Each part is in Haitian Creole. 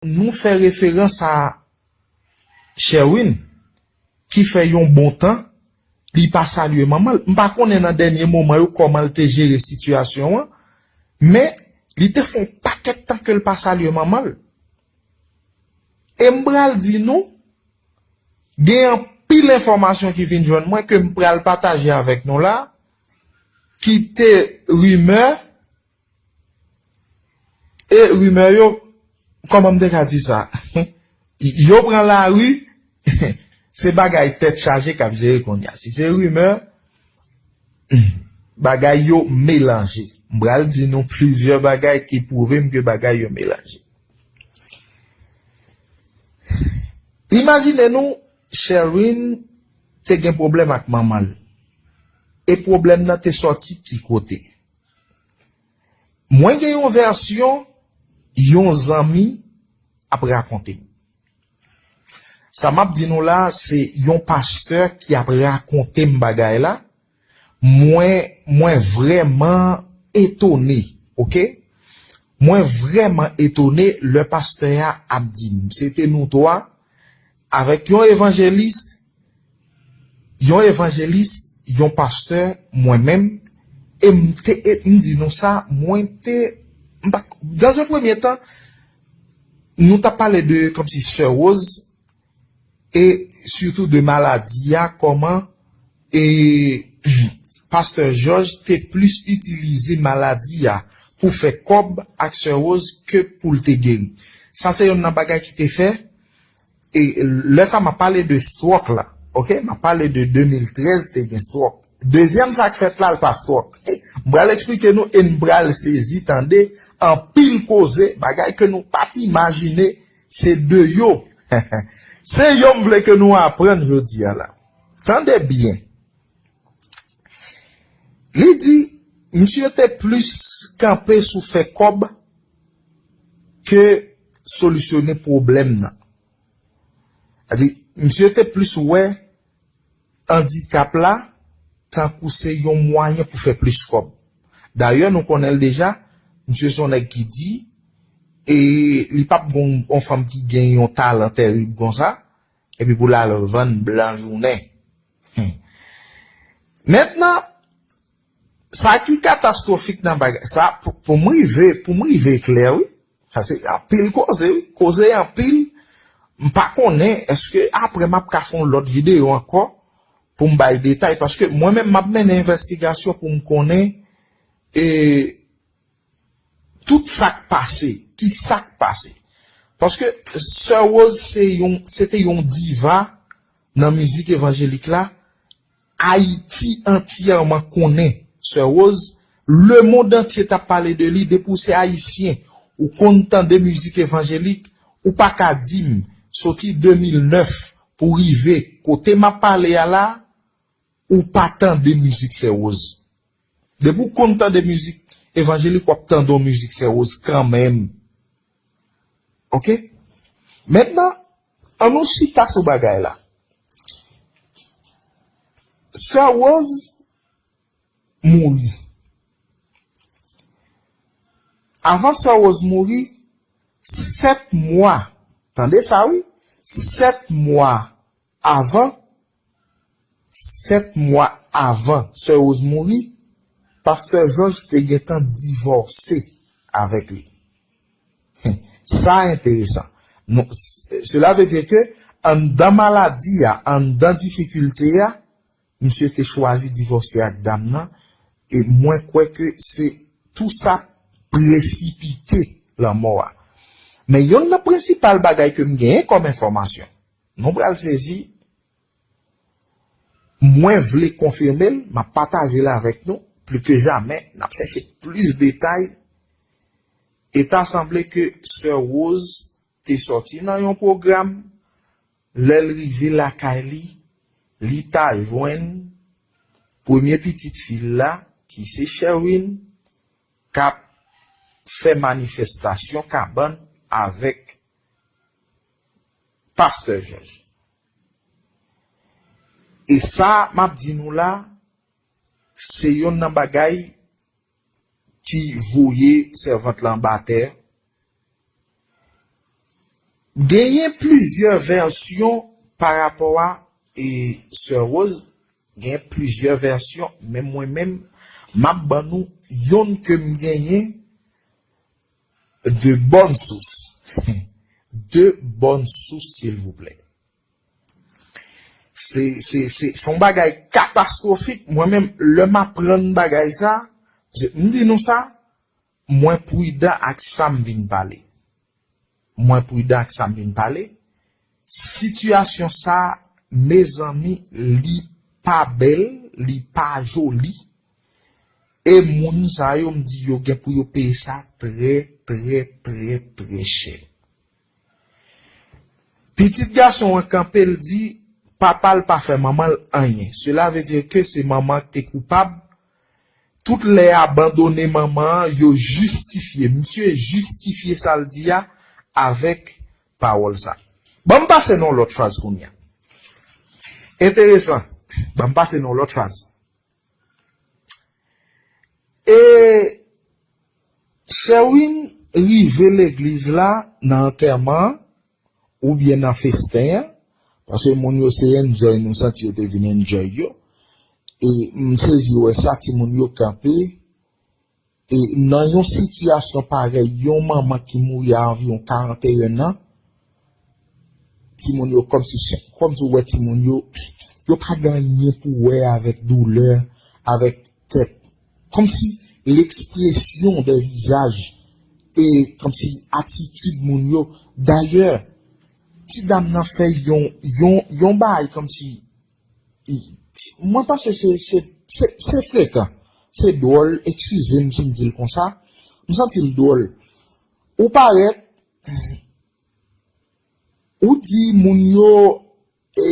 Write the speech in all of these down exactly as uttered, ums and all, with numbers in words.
nou fè referans a Sherwin, ki fè yon bon tan, li pa salye manman l. M pa konnen nan dènye moman yo kòman l te jere sitiyasyon an, men li te fè yon pakèt tan ke l pa salye manman l. E m pral di nou, gen anpil enfòmasyon ki vin jwenn mwen ke m pral pataje avèk nou la, ki te rimè, e rimè yo, kòman m te ka di sa? Yo pran lari, se bagay tèt chaje k ap jere kounye a. Si se rimè, bagay yo melanje. M pral di nou plizyè bagay ki pwouve m ke bagay yo melanje. Imajine nou, Sherwin te gen pwoblèm ak manman l. E pwoblèm nan te sòti ki kote? Mwen gen yon vèsyon yon zanmi ap rakonte m. Sa m ap di nou la, se yon pastè ki ap rakonte m bagay la. Mwen, mwen vrèman etone, oke? Mwen vrèman etone lè pastè a ap di m. Se te nou twa, avèk yon evanjelis, yon evanjelis, yon pastè, mwen menm, e m te, e m di nou sa, mwen te, m pa, dans un premier temps, nou t ap pale de, kòmsi, Sè Rose, e sitou de maladi a, kòman, e pastè Jòj te plis itilize maladi a pou fè kòb ak Sè Rose ke pou l te geri. Sa se youn nan bagay ki te fè, e lè sa m ap pale de stroke la, oke, m ap pale de de mil trèz te gen stroke. Dezyèm sa k fèt la, l pa stroke. M pral eksplike nou e n pral sezi tande anpil koze, bagay ke nou pa t imajine, se de yo. Se yo m vle ke nou aprann jodi a la. Tande byen. Li di, misye te plis kanpe sou fè kòb ke solisyone pwoblèm nan. Sa di, misye te plis wè andikap la tankou se yon mwayen pou fè plis kòb. Dayè, nou konnen l deja, misye se yon nèg ki di, e li p ap gon yon fanm ki gen yon talan terib konsa, epi pou l al vann blan jounen. Hmm. Mentnan, sa ki katastwofik nan bagay sa, pou, pou m rive, pou m rive klè, wi, sa se anpil koze, wi, koze anpil, m pa konnen, èske apre m ap ka fè yon lòt videyo ankò, pou m bay detay, paske mwen menm m ap mennen envestigasyon pou m konnen, e, tout sa k pase, ki sa k pase. Paske Sè Rose se yon, se te yon diva nan mizik evanjelik la. Ayiti antyèman konnen Sè Rose. Lemonn antye t ap pale de li. Depi w se ayisyen, ou konn tande mizik evanjelik, ou pa ka di m, soti de mil nèf pou rive kote m ap pale a la, ou pa tande mizik Sè Rose. Depi w konn tande mizik evanjelik, w ap tande yon mizik Sè Rose kanmenm. Oke? Mentnan, ann nou chita sou bagay la. Sè Rose mouri. Avan Sè Rose mouri, sèt mwa, tande sa wi, sèt mwa avan, sèt mwa avan Sè Rose mouri, Pastè Jòj te gentan divòse avèk li. Sa enteresan. Non, s-, cela veut dire que anndan maladi a, anndan difikilte a, misye te chwazi divòse ak dam nan, e mwen kwè ke se tou sa presipite lanmò a. Men yonn nan prensipal bagay ke m genyen kòm enfòmasyon, nou pral sezi, mwen vle konfime l, m ap pataje l avèk nou, pli ke jamè, n ap chèche plis detay, e ta sanble ke Sè Rose te sòti nan yon pwogram, lè l rive lakay li, li ta jwenn premye pitit fi l la, ki se Sherwin, k ap fè manifestasyon kabann avèk Pastè Jòj. E sa m ap di nou la, se yonn nan bagay ki voye sèvant lan anba tè. Genyen plizyè vèsyon pa rapò a e Sè Rose, genyen plizyè vèsyon, men mwen menm, m ap ban nou yonn ke m genyen de bòn sous. De bòn sous, silvouplè. Se, se, se, se yon bagay katastwofik. Mwen menm, lè m aprann bagay sa, m di nou sa, mwen pridan ak sa m vin pale. Mwen pridan ak sa m vin pale. Sitiyasyon sa, mezanmi, li pa bèl, li pa joli. E moun sa yo, m di yo gen pou yo peye sa trè, trè, trè, trè chè. Pitit gason an kanpe, l di, papa l pa fè manman l anyen. Cela veut dire que se manman k te koupab. Tout lè abandone manman an, yo jistifye. Misye jistifye sa l di a avèk pawòl sa. Ban m pase nan yon lòt faz kounye a. Enteresan. Ban m pase nan yon lòt faz. E Sherwin rive legliz la nan antèman an, oubyen nan festen an, paske moun yo se enjoy, nou santi yo te vin enjoy yo. E m sezi wè sa, timoun yo kanpe. E nan yon sitiyasyon parèy, yon manman ki mouri a anviwon karanteyen an, timoun yo kòmsi, kòmsi w wè timoun yo, yo pa gen anyen pou wè avèk doulè, avèk tèt. Kòmsi lekspresyon de vizaj e kòmsi atitid moun yo. Dayè, ti dam nan fè yon, yon, yon bagay kòmsi, i, ti, mwen panse se, se, se, se frekan. Se dwòl, eskize m si m di l konsa. M santi l dwòl. Ou parèt, ou di moun yo, e,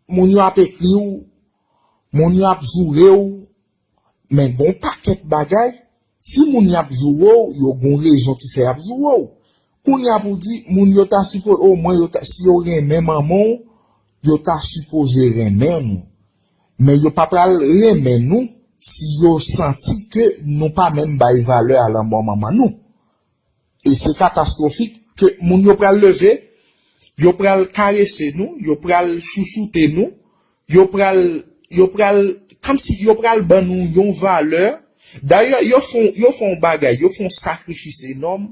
moun yo ap ekri w, moun yo ap joure w, men gon pakèt bagay, si moun y ap joure w, yo gon rezon ki fè y ap joure w. Kounye a pou di, moun yo ta sipoze, omwen yo ta, si yo renmen manman w, yo ta sipoze renmen nou. Men yo pa pral renmen nou si yo santi ke nou pa menm bay valè a lanmò manman nou. E se katastwofik ke moun yo pral leve, yo pral karese nou, yo pral chouchoute nou, yo pral, yo pral, kòmsi yo pral ban nou yon valè. Dayè, yo fè, yo fè yon bagay, yo fè yon sakrifis enòm.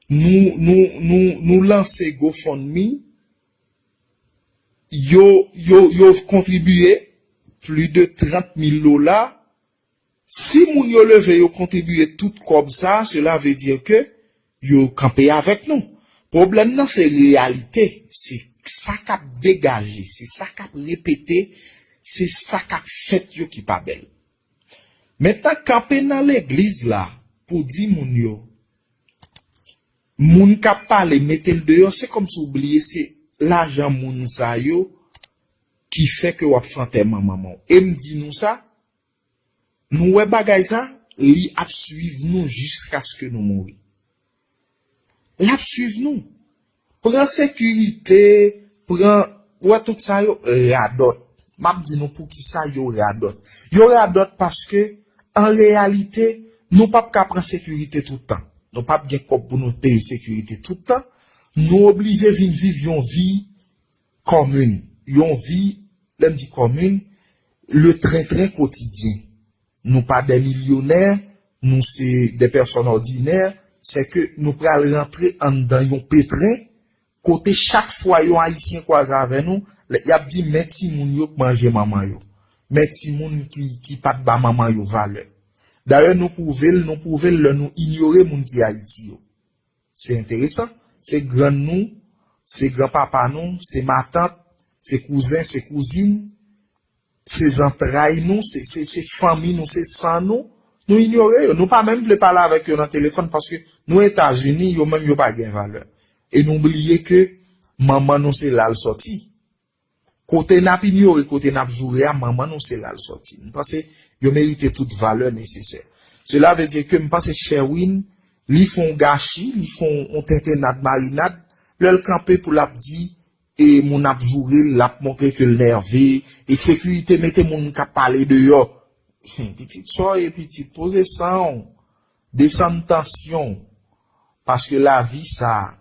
Nou, nou, nou, nou lanse GoFundMe. Yo, yo, yo kontribiye plis de trant mil dola. Si moun yo leve, yo kontribiye tout kòb sa, cela veut dire que yo kanpe avèk nou. Pwoblèm nan se reyalite, se sa k ap degaje, se sa k ap repete, se sa k ap fèt yo ki pa bèl. Mentnan kanpe nan legliz la pou di moun yo, moun k ap pale, mete l deyò, se kòmsi w bliye se lajan moun sa yo ki fè ke w ap fè antèman manman w. E m di nou sa, nou wè bagay sa, li ap swiv nou jiskaske nou mouri. L ap swiv nou. Pran sekirite, pran, wè tout sa yo radòt. M ap di nou poukisa yo radòt. Yo radòt paske, an reyalite, nou p ap ka pran sekirite tout tan. Nou p ap gen kòb pou nou peye sekirite tout tan. Nou oblije vin viv yon vi kòmin. Yon vi, lè m di kòmin, le tren tren kotidyen. Nou pa de milyonè, nou se de pèsòn òdinè, se ke nou pral rantre anndan yon petren, kote chak fwa yon Ayisyen kwaze avè nou, lè, y ap di, men timoun yo k manje manman yo. Men timoun ki, ki pa t ba manman yo valè. Dayè, nou pwouve l, nou pwouve l lè nou inyore moun ki Ayiti yo. Se enteresan. Se grann nou, se granpapa nou, se matant, se kouzen, se kouzin, se zantray nou, se, se, se fanmi nou, se san nou. Nou inyore yo. Nou pa menm vle pale avèk yo nan telefòn paske nou Etazini, yo menm yo pa gen valè. E nou bliye ke manman nou se la l sòti. Kote n ap inyore, kote n ap joure a, manman nou se la l sòti. M panse yo merite tout valè nesesè. Cela veut dire que m panse Sherwin, li fè yon gachi, li fè yon, yon tentennad marinad, lè l kanpe pou l ap di, e moun ap joure l, l ap montre ke l nève, e sekirite mete moun k ap pale deyò. Pitit, sa w ye, pitit, poze san w, desann tansyon w, paske lavi sa,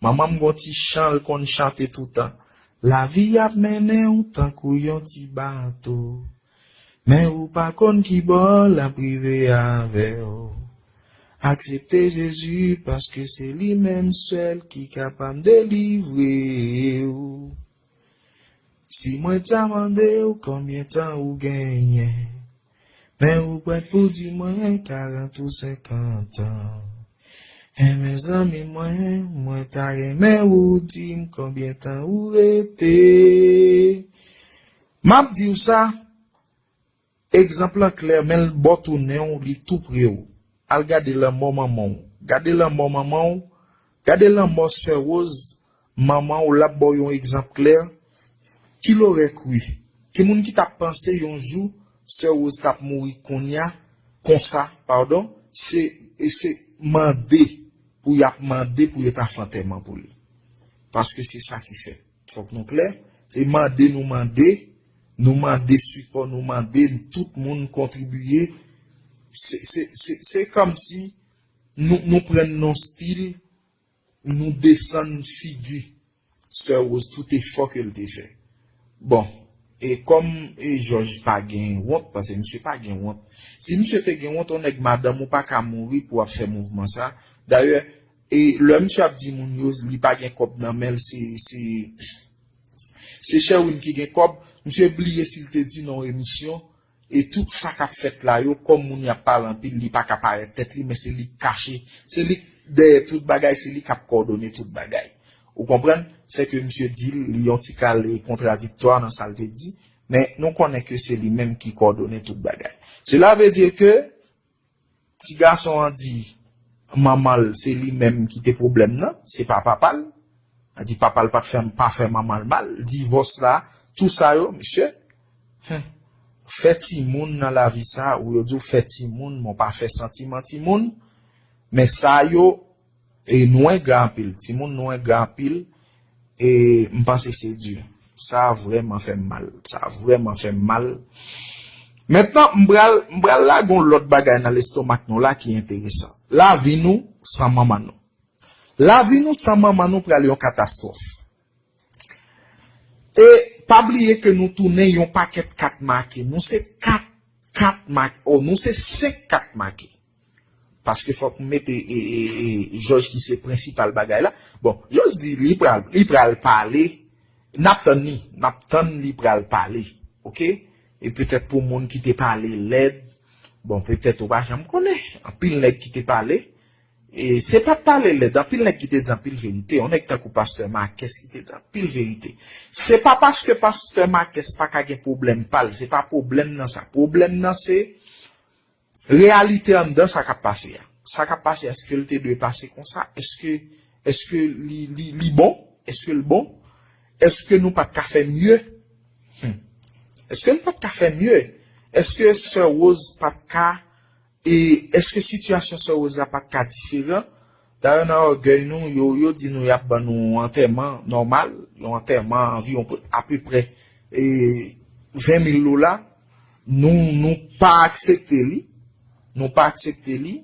Manman m gon ti chan l konn chante toutan. Lavi ap mennen w tankou yon ti bato. Men ou pa konn ki bò l ap rive avè w. Aksepte Jezi paske se li menm sèl ki kapab delivre w. Si mwen ta mande w konbyen tan ou genyen, men ou prèt pou di mwen karant ou senkant an. Enben zanmi mwen, mwen ta renmen ou di m konbyen tan ou rete. M ap di w sa, egzanp lan klè, men l bò tounen w, li tou pre w. Al gade lanmò manman w. Gade lanmò manman w. Gade lanmò sè Rose, manman w, l ap ba w yon egzanp klè. Qu'il aurait cru? Ki moun ki t ap panse yon jou sè Rose t ap mouri kounye a, konsa, padon, se, e se mande pou y ap mande pou yo ta fè antèman pou li. Paske se sa ki fèt. Fòk nou klè. Se mande nou mande, nou mande sipò, nou mande tout moun kontribiye. Se, se, se, se kòmsi nou, nou pran nan stil, nou desann figi sè Rose, tout efò ke l te fè. Bon, e kòm e Jòj pa gen wont, paske misye pa gen wont. Si misye te gen wont, yon nèg madanm ou pa ka mouri pou w ap fè mouvman sa. Dayè, e lè misye ap di moun yo, li pa gen kòb nan men l, se, se, se Sherwin ki gen kòb. Misye bliye si l te di nan yon emisyon, e tout sa k ap fèt la yo, kòm moun y ap pale anpil, li pa ka parèt tèt li, men se li k kache. Se li k dèyè tout bagay, se li k ap kòdone tout bagay. Ou konprann? Se ke misye di l, li yon ti kale kontradiktwa nan sa l te di, men nou konnen ke se li menm ki kòdone tout bagay. Sela vle di ke ti gason an di manman l se li menm ki te pwoblèm nan, se pa papa l. Li di papa l pa t fè, pa fè manman l mal. Divòs la, tou sa yo, mesye. Hen. Fè timoun nan lavi sa, ou yo di w fè timoun, men w pa fè santiman timoun. Men sa yo, e nou engra anpil. Timoun nou engra anpil. E m panse se di. Sa vrèman fè m mal. Sa vrèman fè m mal. Mentnan, m pral, m pral lage yon lòt bagay nan lestomak nou la ki enteresan. Lavi nou san manman nou. Lavi nou san manman nou pral yon katastwòf. E pa bliye ke nou tounen yon pakèt kat make. Nou se kat, kat make. Oh, nou se senk kat make. Paske fòk m mete e, e, e, Jòj ki se prensipal bagay la. Bon, Jòj di li pral, li pral pale. N ap tann li. N ap tann li pral pale. Oke? E petèt pou moun ki te pale lèd, bon, petèt ou pa janm konnen. Anpil nèg ki te pale. E se pa t pale lèd. Anpil nèg ki te di anpil verite. Yon nèg tankou pastè Makès ki te di anpil verite. Se pa paske pastè Makès pa ka gen pwoblèm pa l. Se pa pwoblèm nan sa. Pwoblèm nan se reyalite anndan sa k ap pase a. Sa k ap pase, èske l te dwe pase konsa? Èske, èske li, li, li bon? Èske l bon? Èske nou pa t ka fè mye? Hmm. Èske nou pa t ka fè mye? Èske sè Rose pa t ka, e èske sitiyasyon sè Rose la pa t ka diferan? Dayè nan ògèy nou, yo, yo di nou y ap ban nou antèman nòmal, yon antèman anviwon apeprè, e, ven mil dola. Nou, nou pa aksepte li. Nou pa aksepte li.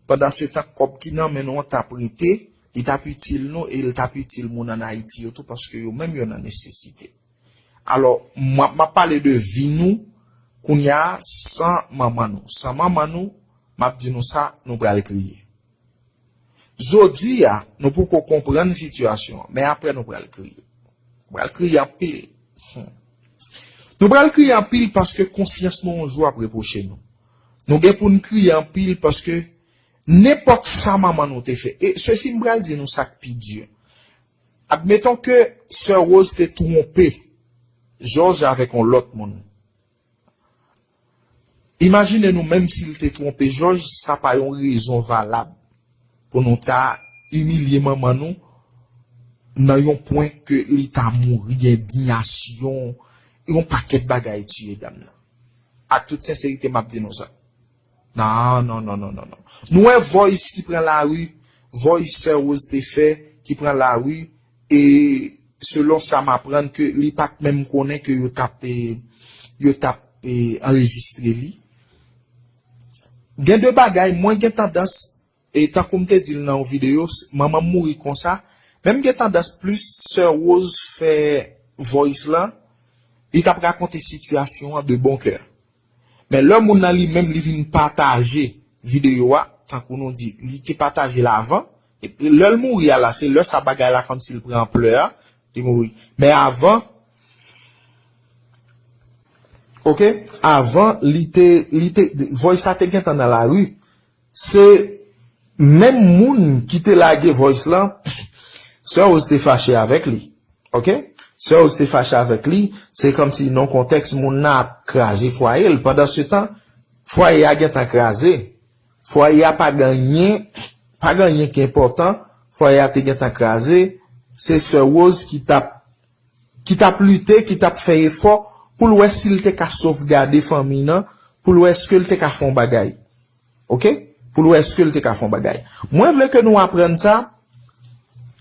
Pandansetan, kòb ki nan men nou an t ap rete, li t ap itil nou e li t ap itil moun ann Ayiti yo tou, paske yo menm yo nan nesesite. Alò, m ap, m ap pale de vi nou kounye a san manman nou. San manman nou, m ap di nou sa, nou pral kriye. Jodi a, nou poko konprann sitiyasyon an, men apre nou pral kriye. Nou pral kriye anpil. Hmm. Nou pral kriye anpil paske konsyans nou yon jou ap repwoche nou. Nou gen pou n kriye anpil paske nenpòt sa manman nou te fè. E sesi m pral di nou sa k pi di. Admeton ke sè Rose te twonpe Jòj avèk yon lòt moun. Imajine nou, menm si l te twonpe Jòj, sa pa yon rezon valab pou nou ta imilye manman nou nan yon pwen ke li ta mouri, endiyasyon, yon pakèt bagay tiye dam nan. Ak tout senserite, m ap di nou sa. Non, non, non, non, non, non. Nou wè voice ki pran lari, voice sè Rose te fè, ki pran lari, e selon sa m aprann ke li pa t menm konnen ke yo t ap, e, yo t ap, e, anrejistre li. Gen de bagay, mwen gen tandans, e tankou m te di l nan yon videyo, s-, manman m mouri konsa, Men m gen tandans plis sè Rose fè voice lan, li t ap rakonte sitiyasyon an de bon kè. Men lè moun nan li menm li vin pataje videyo a, tankou nou di, li te pataje l avan, epi lè l mouri a la, se lè sa bagay la kòmsi l pran anplè a, li mouri. Men avan, ok, avan, li te, li te, voice sa te gentan nan lari. Se menm moun ki te lage voice lan, sè Rose te fache avèk li. Ok? Sè Rose te fache avèk li, se kòmsi nan kontèks moun nan ap kraze fwaye l. Pandan se tan, fwaye a gentan kraze. Fwaye a pa gen anyen, pa gen anyen ki enpòtan. Fwaye a te gentan kraze. Se sè Rose ki t ap, ki t ap lite, ki t ap fè efò pou l wè si l te ka sovgade fanmi nan, pou l wè èske l te ka fè yon bagay. Ok? Pou l wè èske l te ka fè yon bagay. Mwen vle ke nou aprann sa,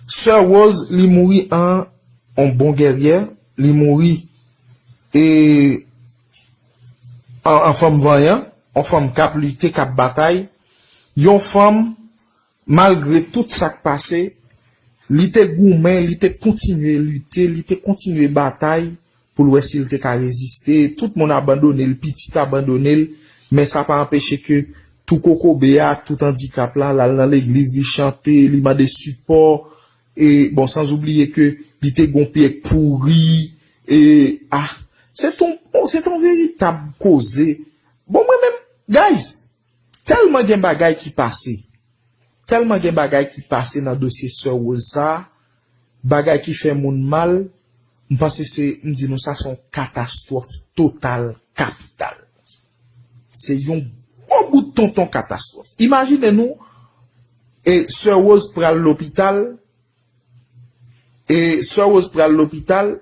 sè Rose, li mouri an yon bon gèryè, li mouri e an, an fanm vanyan, yon fanm k ap lite, k ap batay, yon fanm, malgre tout sa k pase, li te goumen, li te kontinye lite, li te kontinye batay pou l wè si l te ka reziste. Tout moun abandone l, pitit abandone l, men sa pa anpeche ke tou kokobe a, tout andikap la, l al nan legliz, li chante, li mande sipò, e, bon, sanzoubliye ke li te gon pye k pouri, e, ah, se ton, se ton veritab koze. Bon, mwen menm, guys, tèlman gen bagay ki pase. Tèlman gen bagay ki pase nan dosye sè Rose sa, bagay ki fè moun mal, m panse se, m di nou sa, se yon katastwòf total kapital. Se yon gwo bout tonton katastwòf. Imajine nou, e sè Rose pral lopital, e sè Rose pral lopital,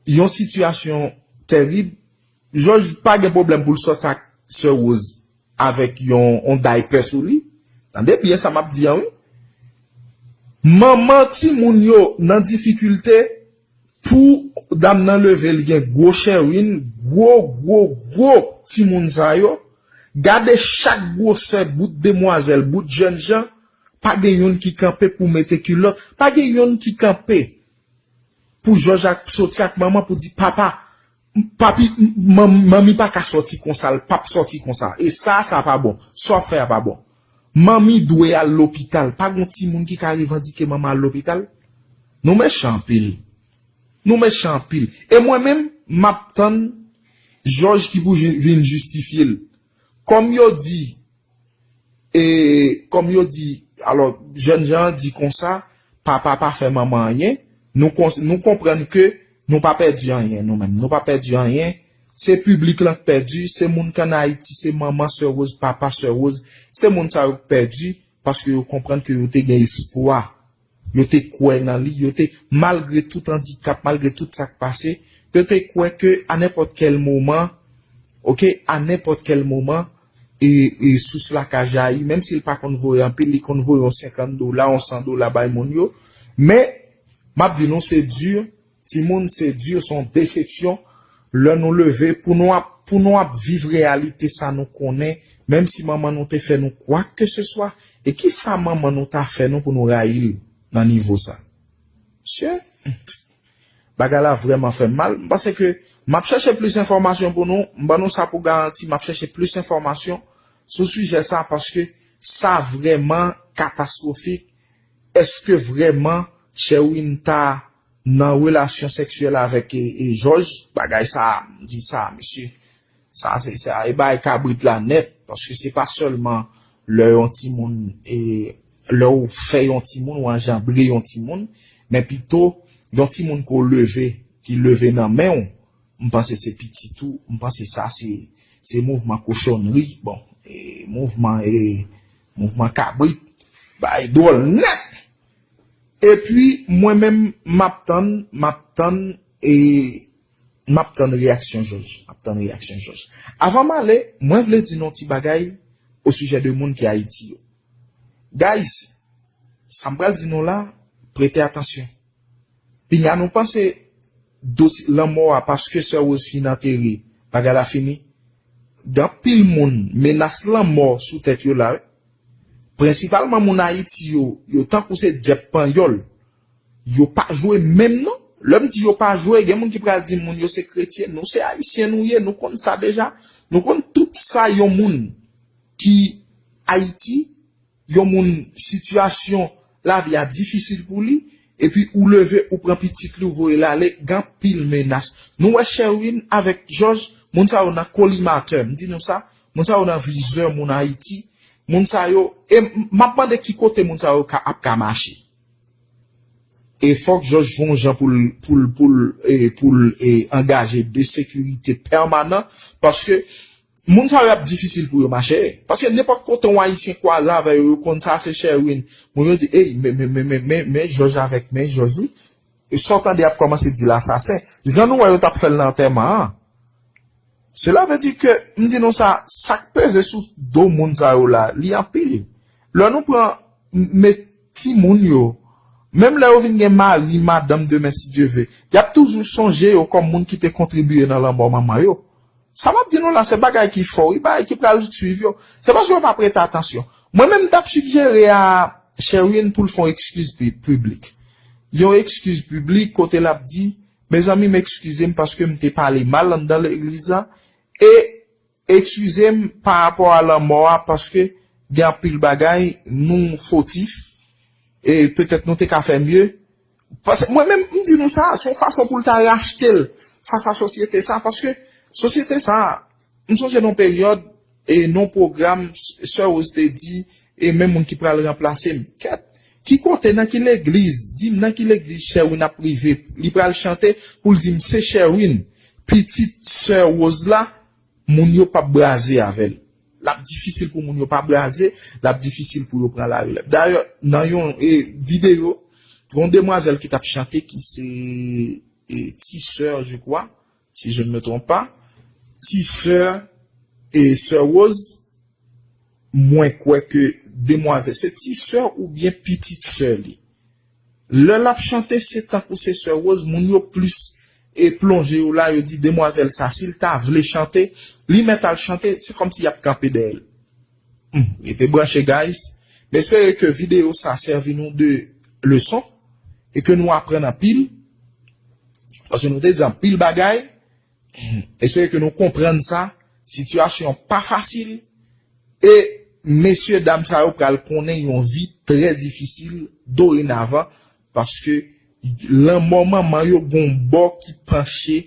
yon sitiyasyon tèrib, Jòj pa gen pwoblèm pou l sòti ak sè Rose avèk yon, yon daypè sou li. Tande byen sa m ap di an, wi. Manman timoun yo nan difikilte, pou dam nan leve, li gen gwo chewin, gwo, gwo, gwo timoun sa yo. Gade chak gwosè bout demwazèl, bout jènjan, pa gen youn ki kanpe pou mete kilòt, pa gen youn ki kanpe pou Jòj ak soti ak manman pou di, "Papa, papi, m-, manm-, manmi pa ka sòti konsa, l p ap sòti konsa. E sa, sa pa bon. Sa w ap fè a pa bon." Manmi dwe al lopital. Pa gon timoun ki ka revandike manman al lopital. Nou mechan anpil. Nou mechan anpil. E mwen menm, m ap tann Jòj ki pou ji-, vin jistifye l. Kòm yo di, e kòm yo di, alò, jènjan an di konsa, papa pa fè manman anyen, nou kon-, nou konprann ke nou pa pèdi anyen, nou menm. Nou pa pèdi anyen. Se piblik lan k pèdi, se moun k ann Ayiti, se manman sè Rose, papa sè Rose, se moun sa yo k pèdi, paske yo konprann ke yo te gen espwa. Yo te kwè nan li, yo te, malgre tout andikap, malgre tout sa k pase, yo te kwè ke a nenpòt kèl moman, ok, a nenpòt kèl moman, e, e sous la ka jayi, menm si l pa konn voye anpil, li konn voye yon senkant dola, yon san dola bay moun yo. Men, m ap di nou, se di, timoun, se di, se yon desepsyon. Lè nou leve, pou nou ap, pou nou ap viv reyalite sa nou konnen, menm si manman nou te fè nou kwa ke se swa, e ki sa manman nou ta fè nou pou nou rayi l nan nivo sa? Mesye, bagay la vrèman fè m mal. M panse ke m ap chèche plis enfòmasyon pou nou. M ban nou sa pou garanti, m ap chèche plis enfòmasyon sou sijè sa paske sa vrèman katastwofik. Èske vrèman Sherwin ta nan relasyon seksyèl avèk, e, e, Jòj? Bagay sa, m di sa, mesye. Sa, se, sa, e bay kabrit la nèt, paske se pa sèlman lè yon timoun, e, lè w fè yon timoun, ou anjandre yon timoun, men pito yon timoun ke w leve, ki leve nan men w, m panse se pitit ou, m panse sa se, se mouvman kochonri, bon, e, mouvman, e, mouvman kabrit, bay dwòl nèt. Epi, mwen menm, m ap tann, m ap tann, e, m ap tann reyaksyon Jòj. M ap tann reyaksyon Jòj. Avan m ale, mwen vle di nou ti bagay osijè de moun ki Ayiti yo. Guys, sa m pral di nou la, prete atansyon. Pinga nou panse dosye lanmò a, paske sè Rose fin antere, bagay la fini. Gen anpil moun, menas lanmò sou tèt yo la, wi. Prensipalman moun Ayiti yo, yo tankou se dyèb panyòl. Yo pa jwe menm non. Lè m di yo pa jwe, gen moun ki pral di moun yo se kretyen. Nou se ayisyen nou ye, nou konn sa deja. Nou konn tout sa yon moun ki Ayiti, yon moun sitiyasyon lavi a difisil pou li, epi ou leve, ou pran pitit li, ou voye l ale, gen anpil menas. Nou wè Sherwin avèk Jòj, moun sa yo nan kolimatè, m di nou sa, moun sa yo nan vizè moun Ayiti, moun sa yo, e m ap mande ki kote moun sa yo ka, ap ka mache. E fòk Jòj fè yon jan pou l, pou l, pou l, e, pou l, e, angaje de sekirite pèmanan, paske moun sa yo ap difisil pou yo mache. Paske nenpòt kote yon Ayisyen kwaze avè yo, yo konn sa se Sherwin. Moun yo di, ey, men, men, men, men, men, men Jòj avèk, men Jòj wi. E sa w tande y ap kòmanse di l asasen. Jan nou wè yo t ap fè l nan antèman an. Sela vle di ke, m di nou sa, sa k peze sou do moun sa yo la, li anpil. Lè nou pran m- men timoun yo, menm lè yo vin gen mari, madanm demen, si Dye ve, y ap toujou sonje yo kòm moun ki te kontribiye nan lanmò manman yo. Sa m ap di nou la, se bagay ki fò, wi, bagay ki pral swiv yo. Se paske yo pa prete atansyon. Mwen menm, m t ap sigjere a Sherwin pou l fè yon ekskiz pi- piblik. Yon ekskiz piblik kote l ap di, mezanmi, m ekskize m paske m te pale mal anndan legliz la. E ekskize m pa rapò a lanmò a, paske gen anpil bagay nou fotif, e petèt nou te ka fè mye. Paske mwen menm, m di nou sa, se yon fason pou l ta rachte l fas a sosyete sa, paske sosyete sa, m sonje nan yon peryòd, e nan yon pwogram, Sè Rose te di, e men moun ki pral ranplase m. Kèt, ki kote, nan ki legliz, di m nan ki legliz Sherwin ap rive, li pral chante pou l di m se Sherwin, pitit Sè Rose la, moun yo p ap braze avè l. L ap difisil pou moun yo pa braze, l ap difisil pou yo pran larelèv. Dayè, nan yon e, videyo, gen yon demwazèl ki t ap chante ki se e, ti sè, je crois, si je ne me trompe pas, ti sè e sè Rose, mwen kwè ke demwazèl, se ti sè oubyen pitit sè li. Lè l ap chante, se tankou se sè Rose, moun yo plis e plonje yo la, yo di demwazèl sa, si l ta vle chante, li mèt al chante, se kòmsi y ap kanpe dèyè l. Hmm, rete branche, guys. M espere ke videyo sa sèvi nou de leson e ke nou aprann anpil. Paske nou te di anpil bagay. Hmm, espere ke nou konprann sa. Sitiyasyon pa fasil. E mesye dam sa yo pral konnen yon vi trè difisil dorenavan, paske lanmò manman yo gon bò ki panche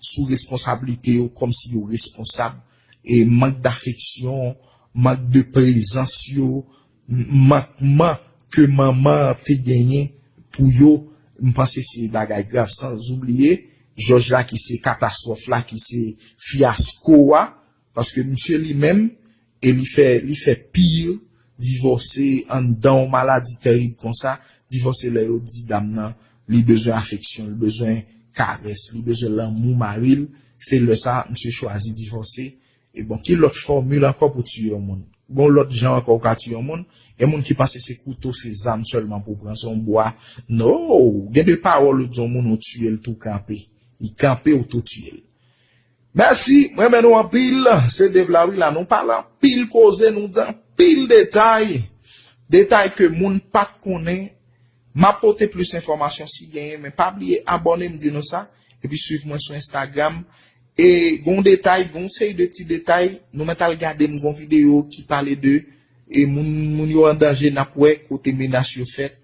sou responsablite yo, kòmsi yo responsab, e mank dafeksyon, mank de prezans yo, mankman ke manman an te genyen pou yo, m panse se bagay grav, san oubliye Jòj la ki se katastwòf la, ki se fyasko a, paske misye li menm, e li fè, li fè pi divòse anndan yon maladi terib konsa, divòse lè yo di dam nan, li bezwen afeksyon, li bezwen karès, li bezwen lanmou mari l, se lè sa, misye chwazi divòse. E bon, ki lòt fòmil ankò pou tiye yon moun? Gon lòt jan ankò ou ka tiye yon moun? Gen moun ki panse se kouto, se zam sèlman pou pran, se yon bwa. No! Gen de pawòl ou di yon moun, ou tiye l tou kanpe. Li kanpe, ou tou tiye l. Mèsi, mwen renmen nou anpil. Se Dave la wi la, nou pale anpil koze, nou di anpil detay. Detay ke moun pa t konnen. M ap pote plis enfòmasyon si genyen, men pa bliye abòne, m di nou sa, epi swiv mwen sou Instagram. E gon detay, gon seri de ti detay, nou mèt al gade m gon videyo ki pale de e moun, moun yo an danje, n ap wè kote menas yo fèt.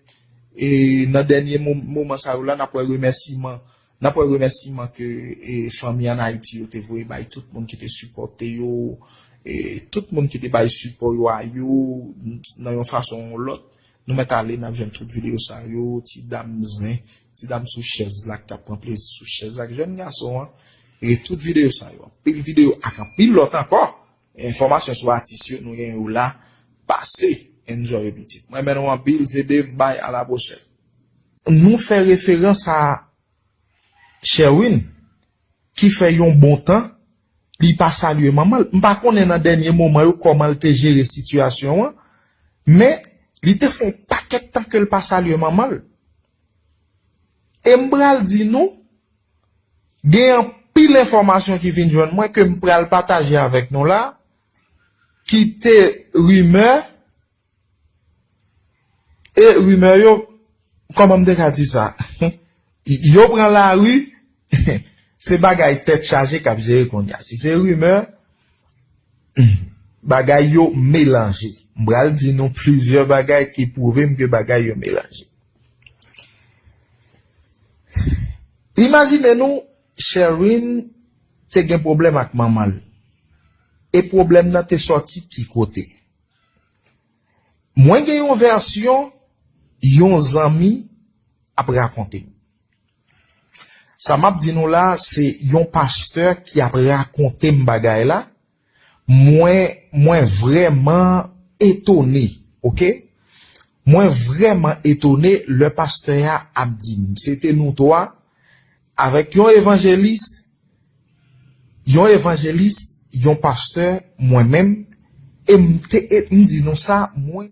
E nan dènye mo- moman sa yo la, n ap wè remèsiman, n ap wè remèsiman ke e fanmi ann Ayiti yo te voye bay tout moun ki te sipòte yo, e tout moun ki te bay sipò yo a yo, nan yon fason ou yon lòt. Nou mèt ale, n ap jwenn tout videyo sa yo, ti dam zen, ti dam sou chèz la k t ap pran plezi sou chèz la, ak jèn gason an, e tout videyo sa yo, anpil videyo ak anpil lòt ankò. Enfòmasyon sou atis yo, nou gen yo la. Pase, enjoy yo pitit. Mwen renmen nou anpil, se Dave, bye, a la pwochèn. Nou fè referans a Sherwin, ki fè yon bon tan, li pa salye manman l. M pa konnen nan dènye moman yo kòman l te jere sitiyasyon an, men li te fè yon pakèt tan ke l pa salye manman l. E m pral di nou, gen anpil enfòmasyon ki vin jwenn mwen ke m pral pataje avèk nou la, ki te rimè, e rimè yo, kòman m te ka di sa? Yo pran lari, se bagay tèt chaje k ap jere kounye a. Si se rimè, bagay yo melanje. M pral di nou plizyè bagay ki pwouve m ke bagay yo melanje. Imajine nou, Sherwin te gen pwoblèm ak manman l. E pwoblèm nan te sòti ki kote? Mwen gen yon vèsyon yon zanmi ap rakonte m. Sa m ap di nou la, se yon pastè ki ap rakonte m bagay la. Mwen, mwen vrèman etone, oke? Mwen vrèman etone lè pastè a ap di m. Se te nou twa, avèk yon evanjelis, yon evanjelis, yon pastè, mwen menm, e m te, e m di nou sa, mwen